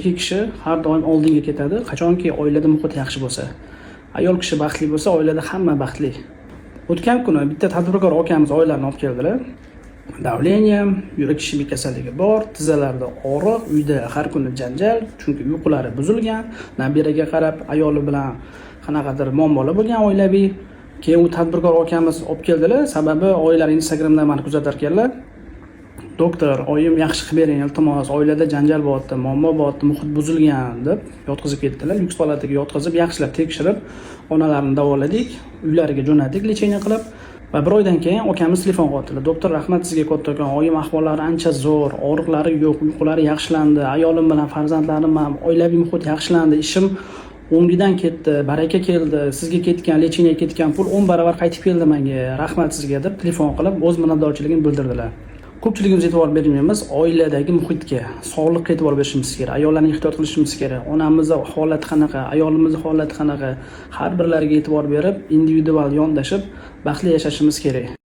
Erkak kishi har doim oldinga ketadi, qachonki oilada muhit yaxshi bo'lsa. Ayol kishi baxtli bo'lsa, oilada hamma baxtli. O'tgan kuni bitta tadbirkor akamiz oilalarini olib keldilar. Давление, yurak ishemik kasalligi bor, tizzalarida og'riq, uyda har kuni janjal, chunki uyqulari buzilgan, nabiraga qarab ayoli bilan qanaqadir muammolar bo'lgan oilaviy. Keyin u tadbirkor akamiz olib keldilar, sababi oilalari Instagramdan mani kuzatar ekanlar. "Doktor, oyim yaxshi qilib bering, iltimos, oilada janjal bo'lyapti, muammo bo'lyapti, muhit buzilgan", deb yotqizib ketdilar. Lyuks palataga yotqizib, yaxshilab tekshirib, onalarini davoladik, uylariga jo'natdik лечение qilib. Va bir oydan keyin akamiz telefon qilyaptilar: "Doktor, rahmat sizga kattakon, oyim ahvollari ancha zo'r, og'riqlari yo'q, uyqulari yaxshilandi, ayolim bilan farzandlarim ham, oilaviy muhit yaxshilandi, ishim o'ngidan ketdi, baraka keldi, sizga ketgan, лечение ketgan pul 10 barobar qaytib keldi menga, rahmat sizga", deb telefon qilib, o'z minnatdorchiligini bildirdilar. Ko'pchiligimiz e'tibor bermaymiz oiladagi muhitga, sog'liqqa e'tibor berishimiz kerak, ayollarni ehtiyot qilishimiz kerak, onamizni holati qanaqa, ayolimizni holati qanaqa, har birlariga e'tibor berib, individual yondashib, baxtli yashashimiz kerak.